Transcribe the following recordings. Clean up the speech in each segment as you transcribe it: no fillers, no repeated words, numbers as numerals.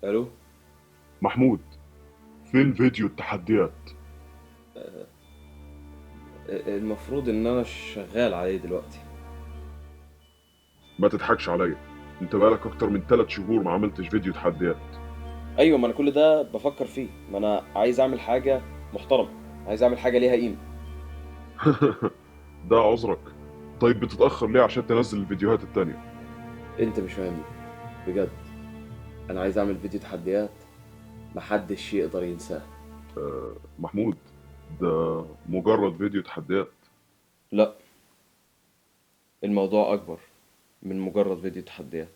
الو. محمود، فين فيديو التحديات؟ المفروض ان انا شغال عليه دلوقتي. ما تضحكش عليا، انت بقالك اكتر من 3 شهور ما عملتش فيديو تحديات. ايوه، ما انا كل ده بفكر فيه، ما انا عايز اعمل حاجة محترمه، عايز اعمل حاجة ليها قيمة. ده عذرك. طيب بتتاخر ليه عشان تنزل الفيديوهات التانية؟ انت مش فاهمني بجد، انا عايز اعمل فيديو تحديات محدش يقدر ينساه. محمود، ده مجرد فيديو تحديات. لا، الموضوع اكبر من مجرد فيديو تحديات.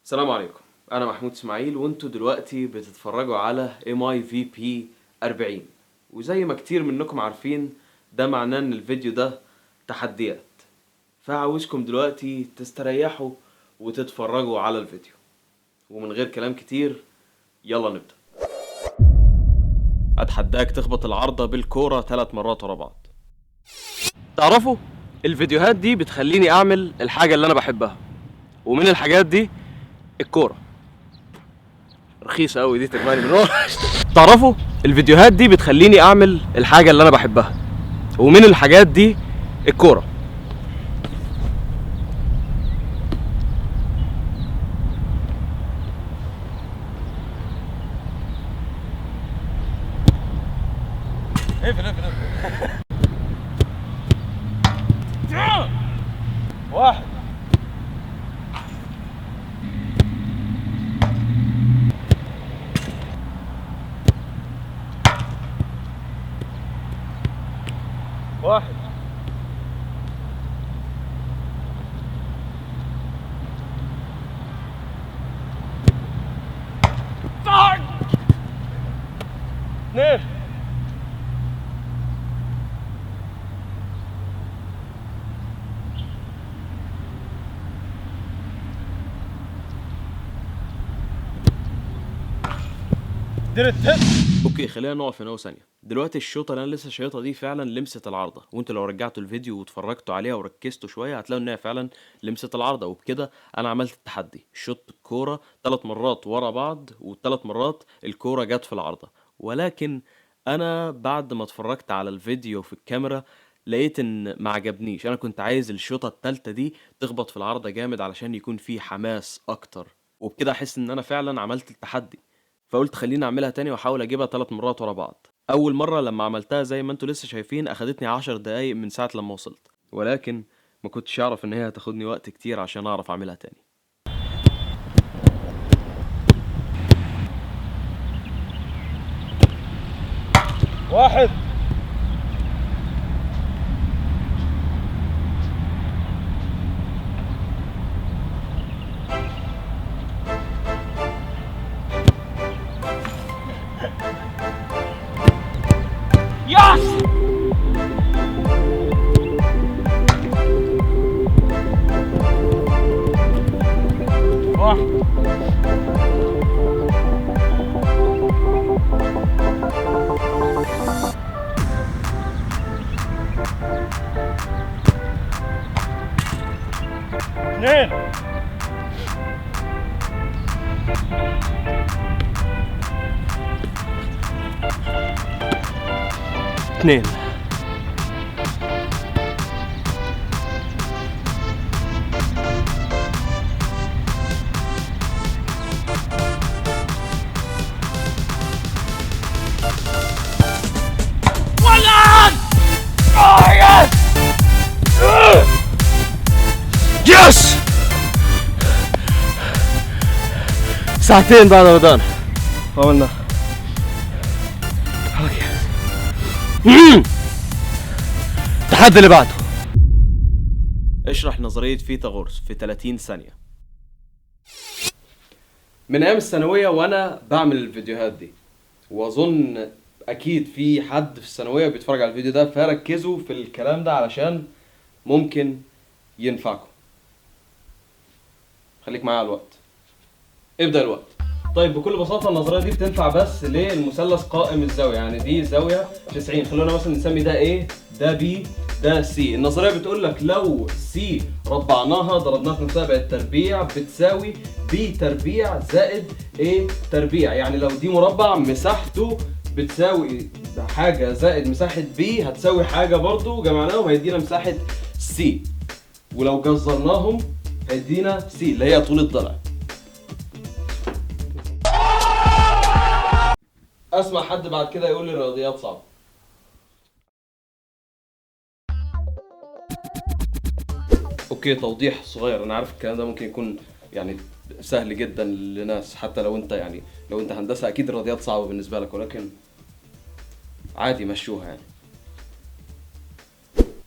السلام عليكم، انا محمود اسماعيل وانتوا دلوقتي بتتفرجوا على MIVP 40. وزي ما كتير منكم عارفين، ده معناه ان الفيديو ده تحديات، فعاوزكم دلوقتي تستريحوا وتتفرجوا على الفيديو. ومن غير كلام كتير يلا نبدأ. اتحداك تخبط العارضة بالكورة 3 مرات ورا بعض. تعرفوا الفيديوهات دي بتخليني اعمل الحاجة اللي انا بحبها، ومن الحاجات دي الكورة. رخيصة قوي دي ترماني من ورا. تعرفوا الفيديوهات دي بتخليني اعمل الحاجة اللي انا بحبها، ومن الحاجات دي الكورة. اقفل اقفل اقفل. واحد. واحد. اثنين. okay، خلينا نقف هنا ثانية. دلوقتي الشوطه اللي انا لسه شايطها دي فعلا لمست العارضة، وانتوا لو رجعتوا الفيديو واتفرجتوا عليها وركزتوا شوية هتلاقوا انها فعلا لمست العارضة. وبكده انا عملت التحدي، شوط الكورة 3 مرات ورا بعض، والثلاث مرات الكورة جت في العارضة. ولكن انا بعد ما اتفرجت على الفيديو في الكاميرا لقيت ان ما عجبنيش. انا كنت عايز الشوطه الثالثة دي تخبط في العارضة جامد علشان يكون في حماس اكتر، وبكده احس ان انا فعلا عملت التحدي. فقلت خليني اعملها تاني واحاول اجيبها 3 مرات ورا بعض. اول مرة لما عملتها زي ما انتوا لسه شايفين اخدتني 10 دقايق من ساعة لما وصلت، ولكن ما كنتش اعرف ان هي هتاخدني وقت كتير عشان اعرف اعملها تاني. واحد. يس. واحد. اثنين. اثنين. يس. ساعتين بعد ما بدأنا عملنا. التحدي اللي بعده. اشرح نظرية فيثاغورس في 30 ثانية. من ايام الثانوية وانا بعمل الفيديوهات دي، واظن اكيد في حد في الثانوية بيتفرج على الفيديو ده، فركزوا في الكلام ده علشان ممكن ينفعكم. خليك معايا على الوقت. ابدأ الوقت. طيب بكل بساطة النظرية دي بتنفع بس للمثلث قائم الزاوية، يعني دي زاوية 90، خلونا مثلا نسمي ده A، ده B، ده C. النظرية بتقول لك لو C ربعناها ضربناها في نفسها بقت تربيع بتساوي B تربيع زائد A تربيع، يعني لو دي مربع مساحته بتساوي حاجة زائد مساحة B هتساوي حاجة برضو، جمعناهم هيدينا مساحة C، ولو جزرناهم هيدينا C اللي هي طول الضلع. اسمع حد بعد كده يقول لي الرياضيات صعبة. okay توضيح صغير، انا عارف الكلام ده ممكن يكون يعني سهل جدا لناس، حتى لو انت يعني لو انت هندسة اكيد الرياضيات صعبة بالنسبة لك، ولكن عادي مشوها يعني.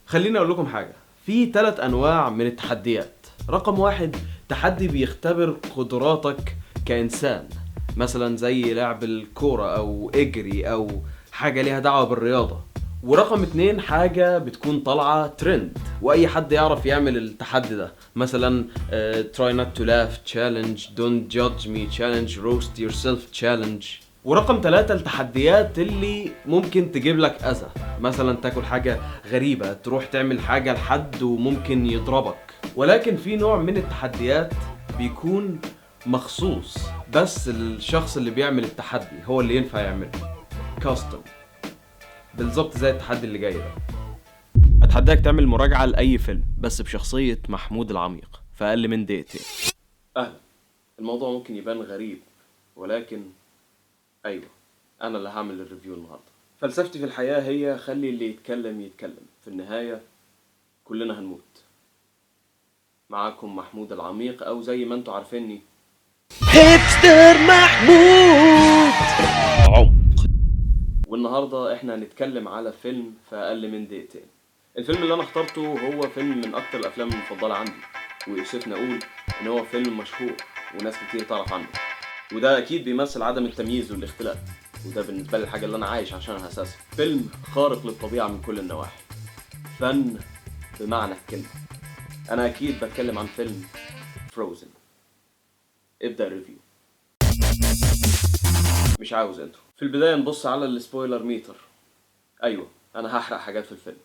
خليني اقول لكم حاجة، في 3 انواع من التحديات. رقم 1 تحدي بيختبر قدراتك كإنسان، مثلا زي لعب الكورة او اجري او حاجة ليها دعوة بالرياضة. ورقم 2 حاجة بتكون طالعة ترند واي حد يعرف يعمل التحدي ده، مثلا try not to laugh challenge، don't judge me challenge، roast yourself challenge. ورقم 3 التحديات اللي ممكن تجيب لك اذى، مثلا تاكل حاجة غريبة، تروح تعمل حاجة لحد وممكن يضربك. ولكن في نوع من التحديات بيكون مخصوص بس الشخص اللي بيعمل التحدي هو اللي ينفع يعمله، كاستم، بالظبط زي التحدي اللي جاي ده. اتحداك تعمل مراجعة لأي فيلم بس بشخصية محمود العميق في أقل من دقيقتين. أهلا. الموضوع ممكن يبان غريب، ولكن أيوه أنا اللي هعمل ال review النهاردة. فلسفتي في الحياة هي خلي اللي يتكلم يتكلم، في النهاية كلنا هنموت. معاكم محمود العميق، أو زي ما انتوا عارفيني هيبستر محمود عمق. والنهاردة احنا هنتكلم على فيلم في أقل من دقيقتين. الفيلم اللي أنا اخترته هو فيلم من أكتر الأفلام المفضلة عندي، ويؤسفني أقول إن هو فيلم مشهور وناس كتير تعرف عنه، وده أكيد بيمثل عدم التمييز والاختلاف، وده بالنسبة لي الحاجة اللي أنا عايش عشانها أساسا. فيلم خارق للطبيعة من كل النواحي، فن بمعنى الكلمة. أنا أكيد بتكلم عن فيلم Frozen. ابدأ review. مش عاوز انتوا. في البداية نبص على ال spoiler meter. ايوه انا هحرق حاجات في الفيلم،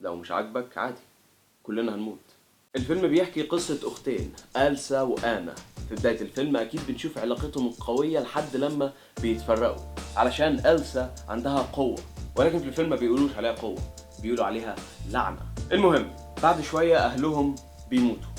لو مش عاجبك عادي، كلنا هنموت. الفيلم بيحكي قصة اختين، ألسا وآنا. في بداية الفيلم اكيد بنشوف علاقتهم القوية لحد لما بيتفرقوا، علشان ألسا عندها قوة، ولكن في الفيلم ما بيقولوش عليها قوة، بيقولوا عليها لعنة. المهم بعد شوية اهلهم بيموتوا،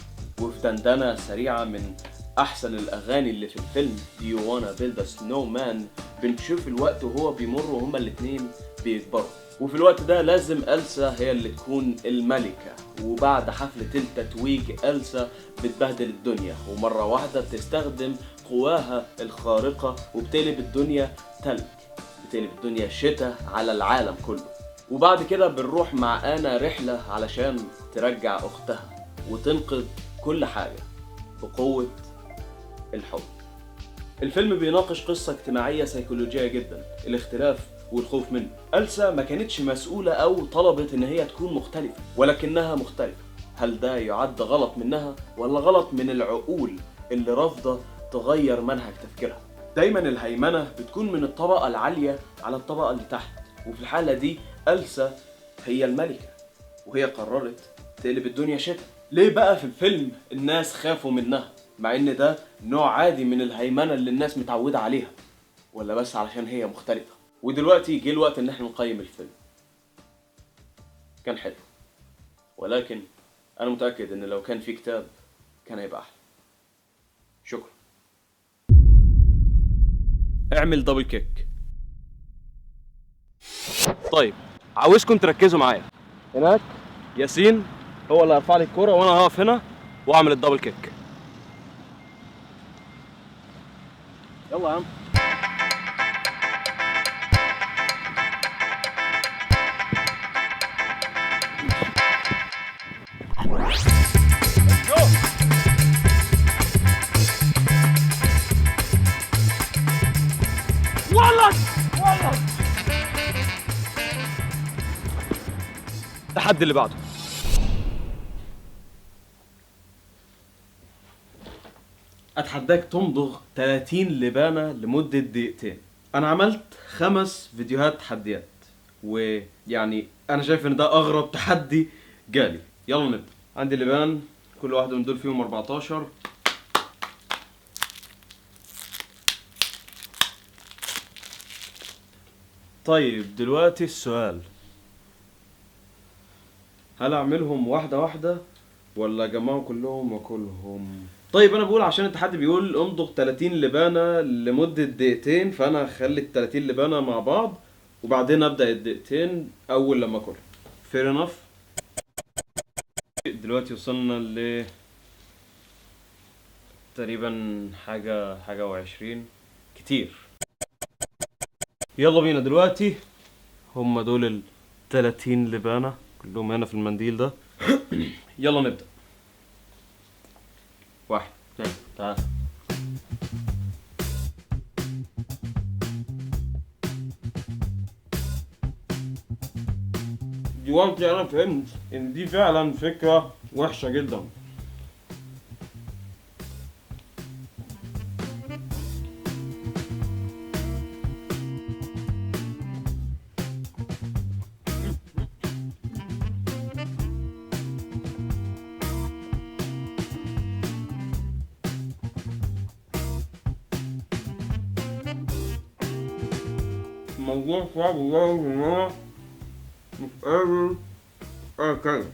وفي دندنة سريعة من احسن الاغاني اللي في الفيلم Do you wanna build a snowman، بنشوف الوقت وهو بيمر وهما الاتنين بيكبروا. وفي الوقت ده لازم ألسا هي اللي تكون الملكة، وبعد حفلة التتويج ألسا بتبهدل الدنيا، ومرة واحدة بتستخدم قواها الخارقة وبتقلب الدنيا تلج، بتقلب الدنيا شتاء على العالم كله. وبعد كده بنروح مع آنا رحلة علشان ترجع أختها وتنقذ كل حاجة بقوة الحب. الفيلم بيناقش قصة اجتماعية سيكولوجية جدا، الاختلاف والخوف منه. ألسا ما كانتش مسؤولة أو طلبت إن هي تكون مختلفة، ولكنها مختلفة. هل ده يعد غلط منها ولا غلط من العقول اللي رافضة تغير منهج تفكيرها؟ دايما الهيمنة بتكون من الطبقة العالية على الطبقة اللي تحت، وفي الحالة دي ألسا هي الملكة، وهي قررت تقلب الدنيا شتاء. ليه بقى في الفيلم الناس خافوا منها مع ان ده نوع عادي من الهيمنة اللي الناس متعودة عليها؟ ولا بس علشان هي مختلفة؟ ودلوقتي جه الوقت ان احنا نقيم الفيلم. كان حلو، ولكن انا متأكد ان لو كان في كتاب كان هيبقى احلى. شكرا. اعمل double kick. طيب عاوزكم تركزوا معايا. هناك ياسين هو اللي هيرفع لي الكورة، وانا هقف هنا واعمل ال double kick. يلا يا عم. والله التحدي اللي بعده. اتحداك تمضغ 30 لبانه لمدة دقيقتين. انا عملت 5 فيديوهات تحديات، ويعني انا شايف ان ده اغرب تحدي جالي. يلا نبدا. عندي لبان، كل واحدة من دول فيهم 14. طيب دلوقتي السؤال، هل اعملهم واحدة واحدة ولا اجمعهم كلهم واكلهم؟ طيب انا بقول عشان التحدي بيقول امضغ 30 لبانه لمدة دقيقتين، فانا هخلي ال 30 لبانه مع بعض وبعدين ابدا الدقيقتين اول لما اكلهم. Fair enough. دلوقتي وصلنا ل تقريبا حاجة وعشرين، كتير. يلا بينا. دلوقتي هم دول ال 30 لبانة كلهم هنا في المنديل ده. يلا نبدأ. 1 2 3. دلوقتي انا فهمت ان دي فعلا فكرة وحشة جدا. الموضوع صعب لدرجة ان انا مش قادر اتكلم.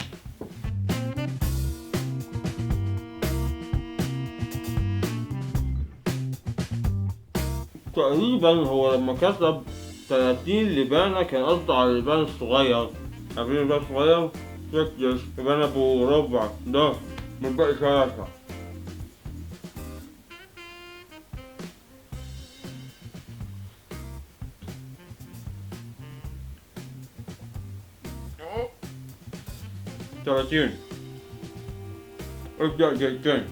تقريبا هو لما كتب 30 لبانة كان قصده على اللبان الصغير. عارفين اللبان الصغير؟ 6 لبانة ابو ربع ده من باقي 3. 30. ابدأ دقيقتين.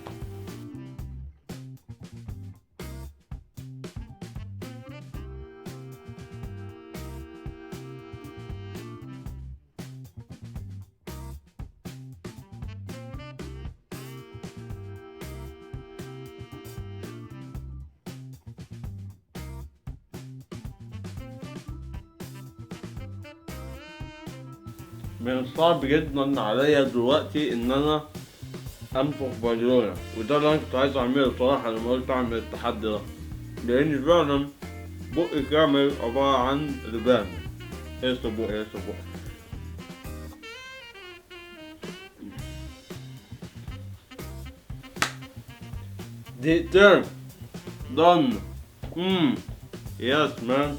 من الصعب جدا عليا دلوقتي ان انا انفخ بالونه، وده اللي انا كنت عايز اعمله صراحة لما قلت اعمل التحدي ده، لان فعلا بقي كامل عبارة عن لبان. ايه بقي ايه بقي. دقيقتين done. Yes man.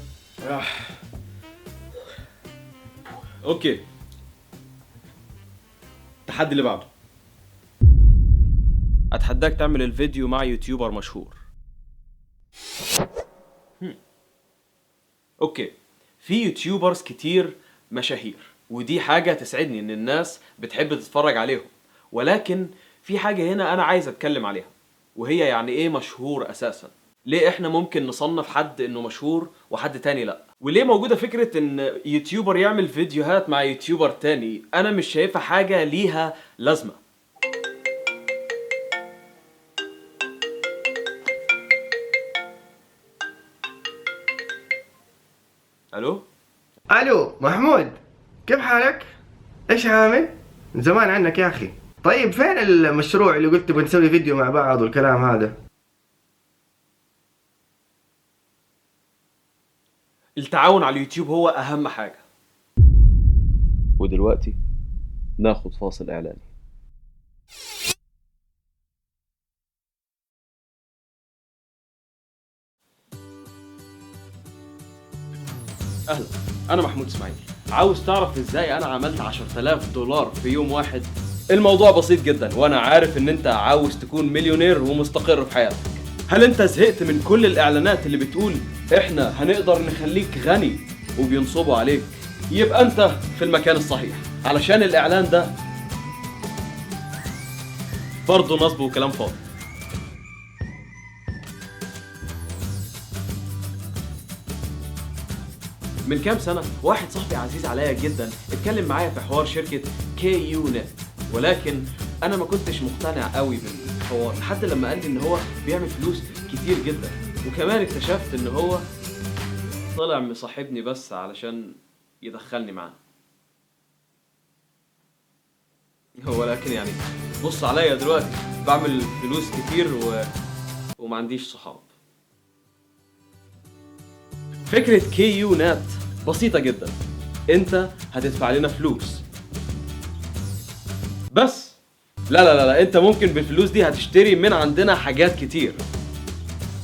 Okay، التحدي اللي بعده، اتحداك تعمل الفيديو مع YouTuber مشهور. Okay، في YouTubers كتير مشاهير، ودي حاجة تسعدني ان الناس بتحب تتفرج عليهم، ولكن في حاجة هنا انا عايز اتكلم عليها، وهي يعني ايه مشهور اساسا؟ ليه احنا ممكن نصنف حد انه مشهور وحد تاني لا؟ وليه موجودة فكرة ان YouTuber يعمل فيديوهات مع YouTuber تاني؟ انا مش شايفة حاجة ليها لازمة. الو الو محمود، كيف حالك؟ ايش عامل؟ من زمان عنك يا اخي. طيب فين المشروع اللي قلت بنسوي فيديو مع بعض والكلام هذا؟ التعاون على اليوتيوب هو أهم حاجة. ودلوقتي ناخد فاصل إعلاني. أهلا، أنا محمود إسماعيل. عاوز تعرف إزاي أنا عملت $10,000 في يوم واحد؟ الموضوع بسيط جدا، وأنا عارف إن أنت عاوز تكون مليونير ومستقر في حياتك. هل أنت زهقت من كل الإعلانات اللي بتقول إحنا هنقدر نخليك غني وبينصبوا عليك؟ يبقى أنت في المكان الصحيح، علشان الإعلان ده برضه نصب وكلام فاضي. من كام سنة واحد صاحبي عزيز عليا جدا اتكلم معايا في حوار شركة KUNet، ولكن أنا ما كنتش مقتنع قوي الحوار، لحد لما قال لي ان هو بيعمل فلوس كتير جدا، وكمان اكتشفت ان هو طلع مصاحبني بس علشان يدخلني معاه. ولكن يعني بص عليا دلوقتي، بعمل فلوس كتير وما عنديش صحاب. فكرة KUNet بسيطة جدا، انت هتدفع لنا فلوس بس. لا لا لا لا، انت ممكن بالفلوس دي هتشتري من عندنا حاجات كتير،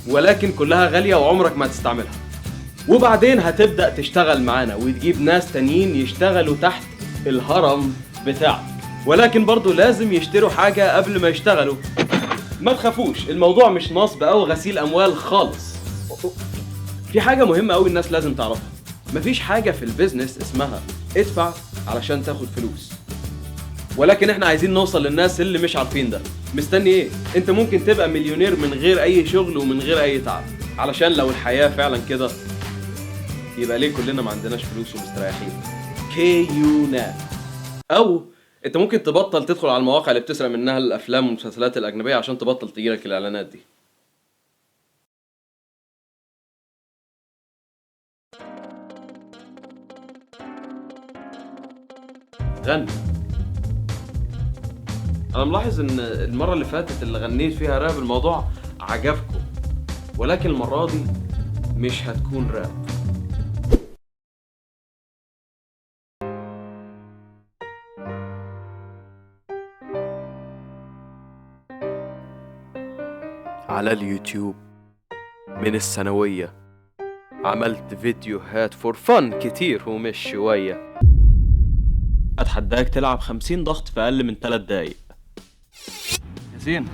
ولكن كلها غالية وعمرك ما هتستعملها. وبعدين هتبدأ تشتغل معانا وتجيب ناس تانيين يشتغلوا تحت الهرم بتاعك، ولكن برضو لازم يشتروا حاجة قبل ما يشتغلوا. ما تخافوش، الموضوع مش نصب أو غسيل أموال خالص. في حاجة مهمة أوي الناس لازم تعرفها، مفيش حاجة في ال business اسمها ادفع علشان تاخد فلوس، ولكن احنا عايزين نوصل للناس اللي مش عارفين ده. مستني ايه؟ انت ممكن تبقى مليونير من غير اي شغل ومن غير اي تعب، علشان لو الحياة فعلا كده يبقى ليه كلنا ما عندناش فلوس ومستريحين؟ KUNet. او انت ممكن تبطل تدخل على المواقع اللي بتسرق منها الافلام والمسلسلات الاجنبية عشان تبطل تجيلك الاعلانات دي. غني. انا ملاحظ ان المرة اللي فاتت اللي غنيت فيها راب الموضوع عجبكم، ولكن المرة دي مش هتكون راب. على اليوتيوب من الثانوية عملت فيديوهات for fun كتير ومش شوية. اتحداك تلعب 50 ضغط في اقل من 3 دقايق. ياسين،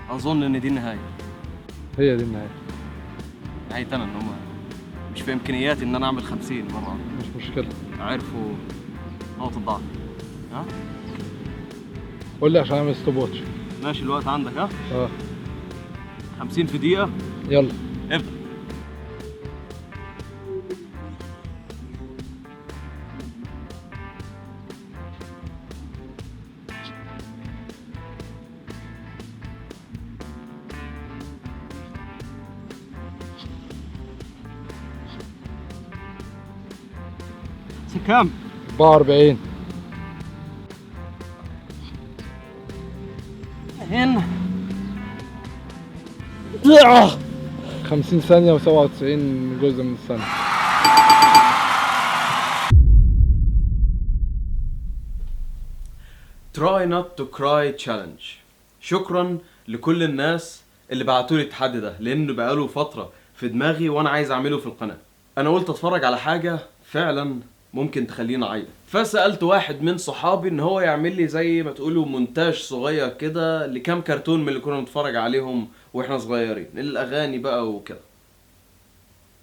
اظن ان دي النهاية. هي دي النهاية. نهايتي انا، ان هم مش في امكانياتي ان انا اعمل 50 مرة. مش مشكلة. عرفوا نقطة ضعف. ها؟ قول لي عشان اعمل stopwatch. ماشي، الوقت عندك. ها؟ 50 في دقيقة. يلا ابدأ. كام؟ 44. هنا 50 ثانية و97 جزء من الثانية. Try not to cry challenge. شكرا لكل الناس اللي بعتولي التحدي ده، لانه بقاله فترة في دماغي وانا عايز اعمله في القناة. انا قلت اتفرج على حاجة فعلا ممكن تخليني اعيط، فسألت واحد من صحابي ان هو يعمل لي زي ما تقولوا مونتاج صغير كده لكام كرتون من اللي كنا بنتفرج عليهم واحنا صغيرين، الاغاني بقى وكده.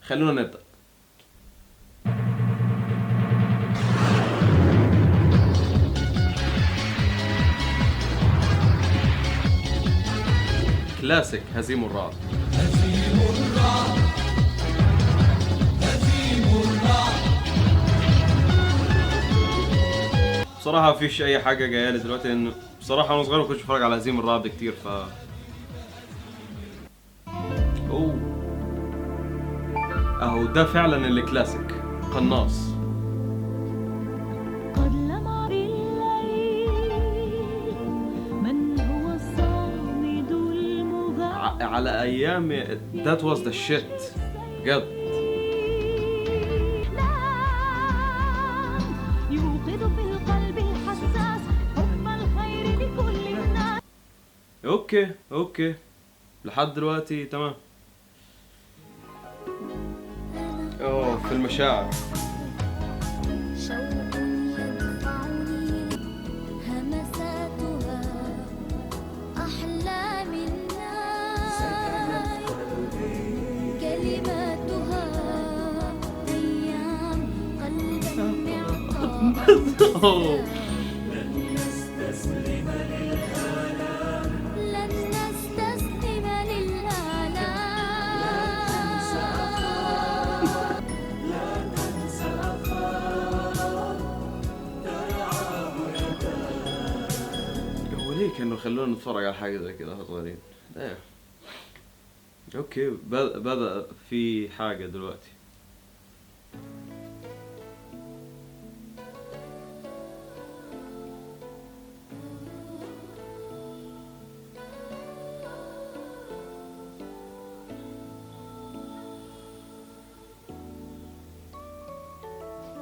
خلونا نبدأ. كلاسيك هزيم الرعد. هزيم الرعد، هزيم الرعد. بصراحة مفيش أي حاجة جاية لي دلوقتي، لأن بصراحة وأنا صغير ما كنتش بتفرج على هزيم الرعد كتير. ف أوه، أهو ده فعلا اللي كلاسيك، قناص. قد لمع بالليل من هو الصامد المغامر. على أيامي that was the shit بجد. يوقظ في القلب الحساس حب الخير لكل الناس. okay okay، لحد دلوقتي تمام. في المشاعر. شوق يدفعني همساتها أحلى من نار، كلماتها أيام قلبا معطاء. لن نستسلم للآلام. هو ليه كده؟ كانوا يخلونا نتفرج على حاجة زي كده واحنا صغيرين. ايه okay، بدأ في حاجة دلوقتي.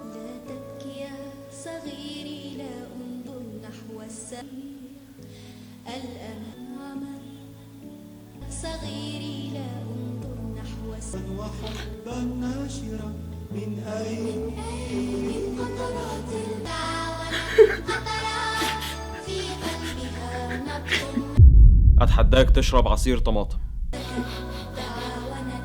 لا تبكي يا صغيري، لا انظر نحو السماء، الأمل صغيري، لا انظر نحو السماء، وحبا ناشرا من أين من قطرات الدعوة، قطرات في قلبها نبض. اتحداك تشرب عصير طماطم. تعاونت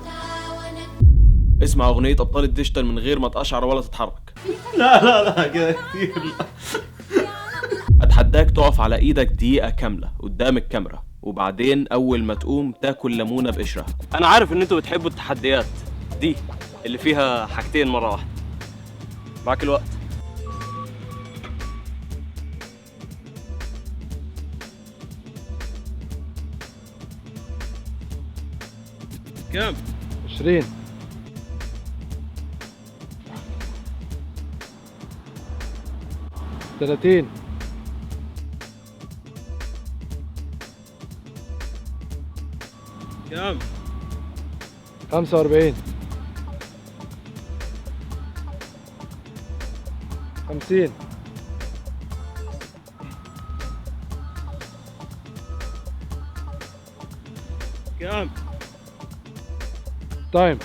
تعاونت. اسمع اغنية ابطال ال digital من غير ما تقشعر ولا تتحرك. لا لا لا كده كتير. اتحداك تقف على ايدك دقيقة كاملة قدام الكاميرا، وبعدين اول ما تقوم تاكل ليمونة بقشرها. انا عارف ان انتوا بتحبوا التحديات دي اللي فيها حاجتين مرة واحدة. معاك الوقت. كام؟ 20. 30. كام؟ 45. 50. كام؟ تايم.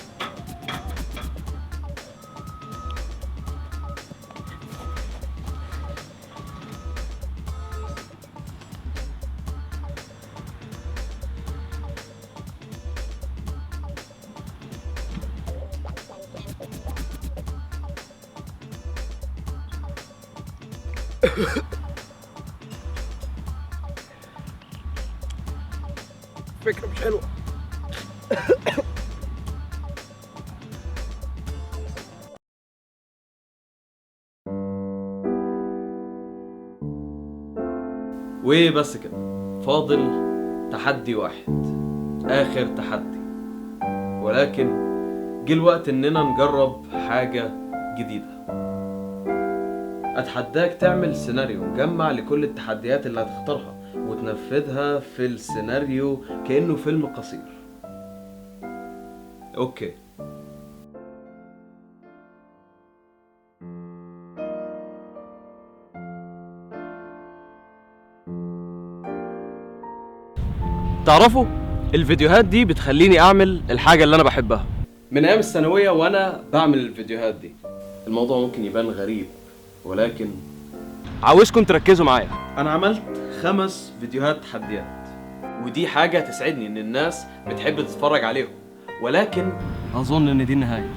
فكرة مش حلوة. وبس كده، فاضل تحدي واحد، آخر تحدي، ولكن جه الوقت إننا نجرب حاجة جديدة. أتحداك تعمل سيناريو مجمع لكل التحديات اللي هتختارها وتنفذها في السيناريو كأنه فيلم قصير. okay. تعرفوا الفيديوهات دي بتخليني اعمل الحاجة اللي انا بحبها من ايام الثانوية، وانا بعمل الفيديوهات دي. الموضوع ممكن يبان غريب، ولكن عاوزكم تركزوا معايا. انا عملت 5 فيديوهات تحديات، ودي حاجة تسعدني ان الناس بتحب تتفرج عليهم، ولكن اظن ان دي النهاية.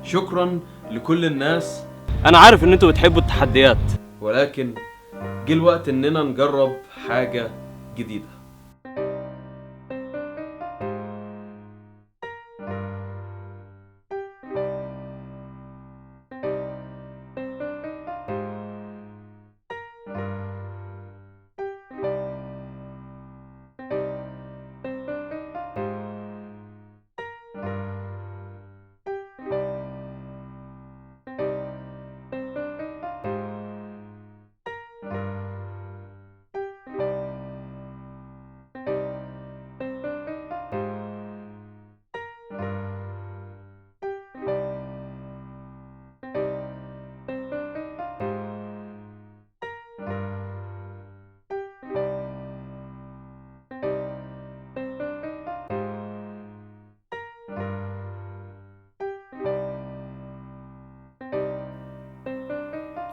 شكرا لكل الناس. انا عارف ان انتوا بتحبوا التحديات، ولكن جه الوقت اننا نجرب حاجة جديدة.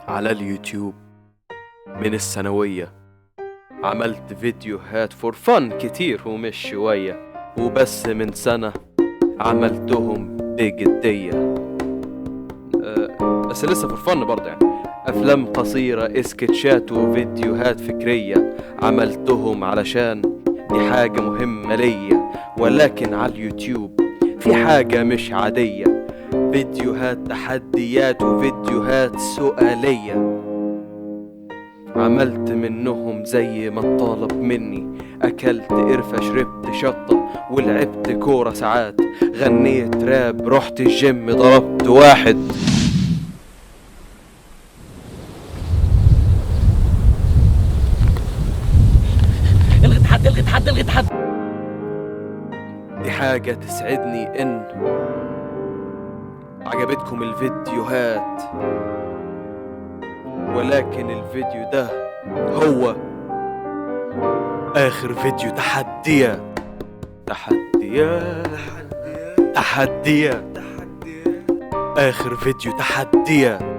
على اليوتيوب من الثانوية عملت فيديوهات for fun كتير ومش شوية، وبس من سنة عملتهم بجدية، بس لسه for fun برضه يعني. أفلام قصيرة، سكتشات، وفيديوهات فكرية عملتهم علشان دي حاجة مهمة ليا. ولكن على اليوتيوب في حاجة مش عادية، فيديوهات تحديات وفيديوهات سؤالية. عملت منهم زي ما اتطلب مني، اكلت قرفة، شربت شطة، ولعبت كورة ساعات، غنيت راب، رحت الجيم، ضربت واحد. الغي تحدي، الغي تحدي، الغي تحدي. دي حاجة تسعدني ان عجبتكم الفيديوهات، ولكن الفيديو ده هو آخر فيديو تحديات تحديات تحديات، آخر فيديو تحديات.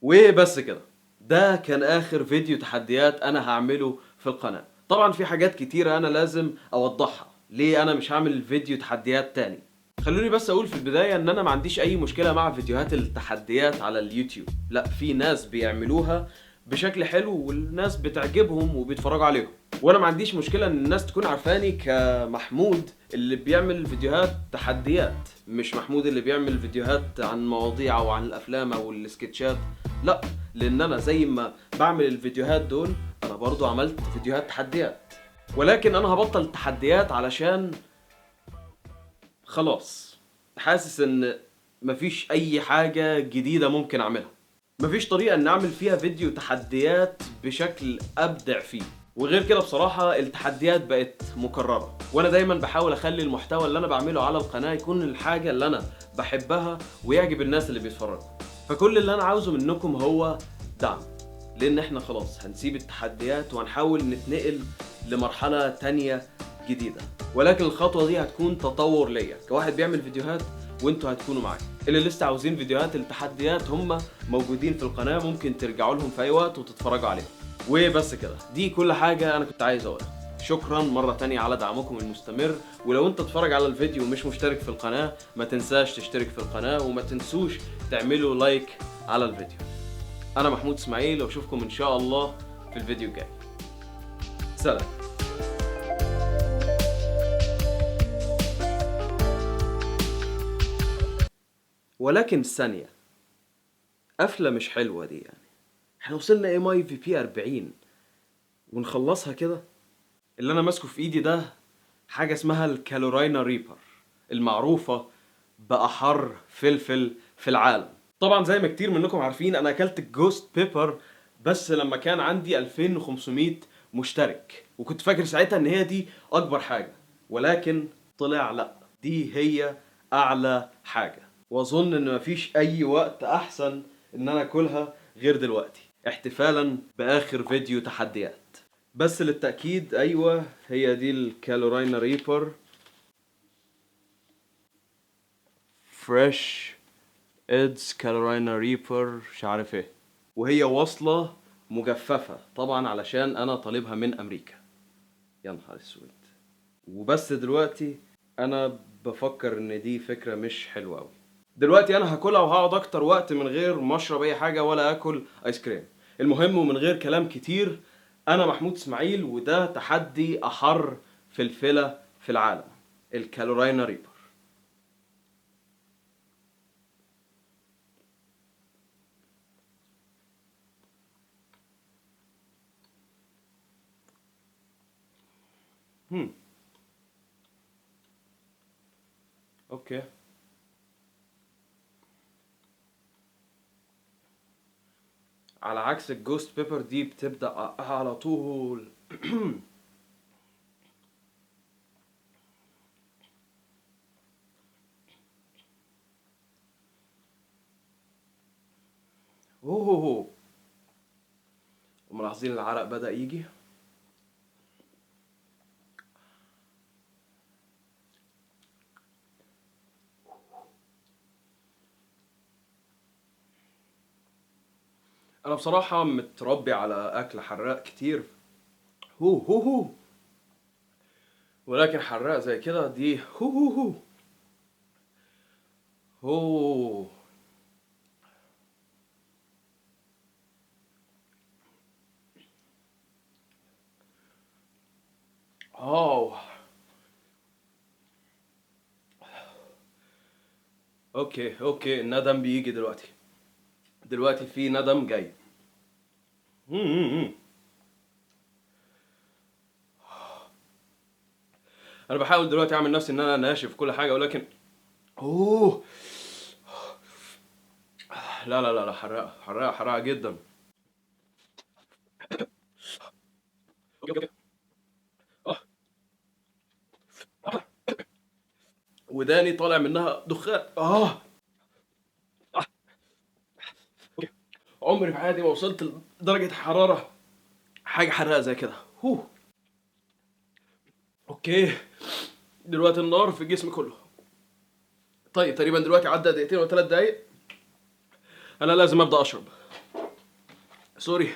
وبس كده، ده كان اخر فيديو تحديات انا هعمله في القناة. طبعا في حاجات كتيرة انا لازم اوضحها ليه انا مش هعمل فيديو تحديات تاني. خلوني بس اقول في البداية ان انا ما عنديش اي مشكلة مع فيديوهات التحديات على اليوتيوب، لا، في ناس بيعملوها بشكل حلو والناس بتعجبهم وبيتفرجوا عليهم، وانا ما عنديش مشكلة ان الناس تكون عارفاني كمحمود اللي بيعمل فيديوهات تحديات، مش محمود اللي بيعمل فيديوهات عن مواضيع او عن الافلام او السكتشات، لا، لان انا زي ما بعمل الفيديوهات دول انا برضو عملت فيديوهات تحديات. ولكن انا هبطل التحديات علشان خلاص حاسس ان مفيش اي حاجة جديدة ممكن اعملها، مفيش طريقة ان اعمل فيها فيديو تحديات بشكل ابدع فيه. وغير كده بصراحة التحديات بقت مكررة، وانا دايما بحاول اخلي المحتوى اللي انا بعمله على القناة يكون الحاجة اللي انا بحبها ويعجب الناس اللي بيتفرجوا. فكل اللي انا عاوزه منكم هو دعم، لان احنا خلاص هنسيب التحديات وهنحاول نتنقل لمرحلة تانية جديدة، ولكن الخطوة دي هتكون تطور ليا كواحد بيعمل فيديوهات، وانتوا هتكونوا معايا. اللي لسه عاوزين فيديوهات التحديات هم موجودين في القناة، ممكن ترجعوا لهم في اي وقت وتتفرجوا عليهم. وبس كده، دي كل حاجة انا كنت عايز اقولها. شكرا مرة تانية على دعمكم المستمر، ولو انت تتفرج على الفيديو ومش مشترك في القناة ما تنساش تشترك في القناة، وما تنسوش تعملوا like على الفيديو. انا محمود اسماعيل، واشوفكم ان شاء الله في الفيديو الجاي. سلام. ولكن ثانية، قفلة مش حلوة دي، يعني احنا وصلنا MIVP 40 ونخلصها كده؟ اللي انا ماسكه في ايدي ده حاجة اسمها ال Carolina Reaper، المعروفة بأحر فلفل في العالم. طبعا زي ما كتير منكم عارفين انا اكلت ال ghost pepper بس لما كان عندي 2500 مشترك، وكنت فاكر ساعتها ان هي دي اكبر حاجة، ولكن طلع لا، دي هي اعلى حاجة. واظن ان مفيش اي وقت احسن ان انا اكلها غير دلوقتي، احتفالا باخر فيديو تحديات. بس للتأكيد، ايوه هي دي ال Carolina Reaper fresh ادز Carolina Reaper مش عارف ايه، وهي واصلة مجففة طبعا علشان انا طالبها من امريكا. يا نهار اسود. وبس دلوقتي انا بفكر ان دي فكرة مش حلوة قوي. دلوقتي انا هاكلها وهقعد اكتر وقت من غير ما اشرب اي حاجة ولا اكل ايس كريم. المهم ومن غير كلام كتير، انا محمود اسماعيل، وده تحدي احر فلفلة في العالم، ال Carolina Reaper. okay. على عكس ال ghost pepper دي بتبدأ على طول. اوه، ملاحظين العرق بدأ يجي. انا بصراحة متربي على اكل حراق كتير، هو هو هو، ولكن حراق زي كده دي هو هو هو هو. أوه. okay okay، الندم بيجي دلوقتي، دلوقتي في ندم جاي. انا بحاول دلوقتي اعمل نفسي ان انا ناشف كل حاجة، ولكن اوه لا لا لا لا، حراقه حراقه حراقه جدا. وداني طالع منها دخان. عمري في حياتي ما وصلت لدرجة حرارة حاجة حراقة زي كده. okay دلوقتي النار في الجسم كله. طيب تقريبا دلوقتي عدى 2 أو 3 دقايق، انا لازم ابدا اشرب. sorry.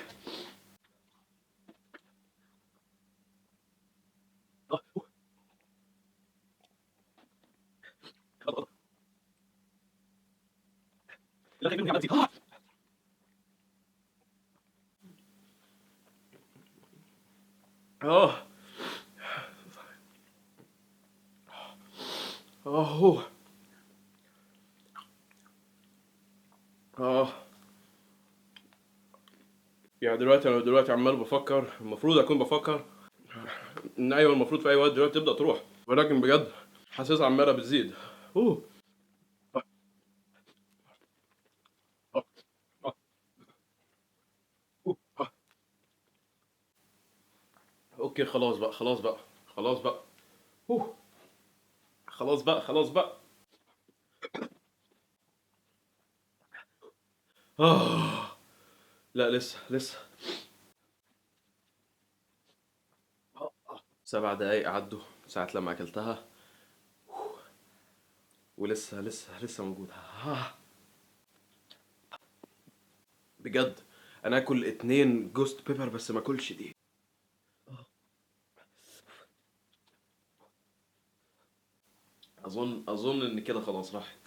يعني دلوقتي انا دلوقتي عمال بفكر، المفروض اكون بفكر ان ايوه المفروض في اي وقت دلوقتي تبدا تروح، ولكن بجد حاسسها عماله بتزيد. okay خلاص بقى خلاص بقى خلاص بقى خلاص بقى خلاص بقى. لا لسه لسه 7 دقايق عدوا ساعة لما اكلتها، ولسه لسه لسه موجودة. بجد انا اكل 2 ghost pepper بس ما اكلش دي. اظن ان كده خلاص راحت،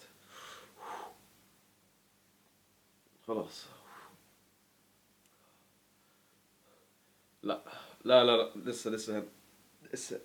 خلاص. لا لا لا لا، لسه لسه لسه.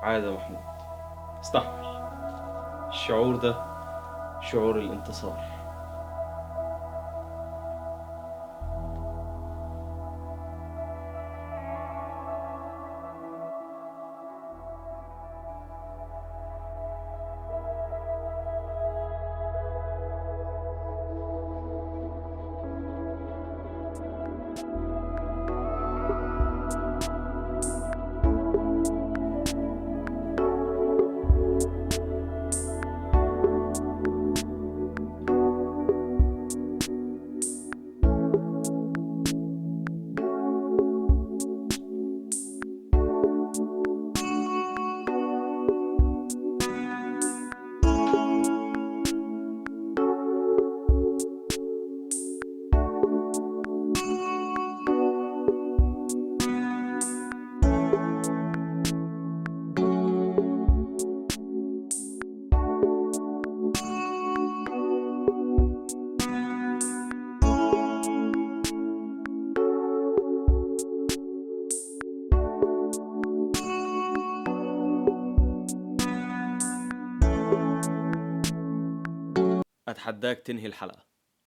عادي يا محمود، استحمل الشعور ده، شعور الانتصار. أتحداك تنهي الحلقة.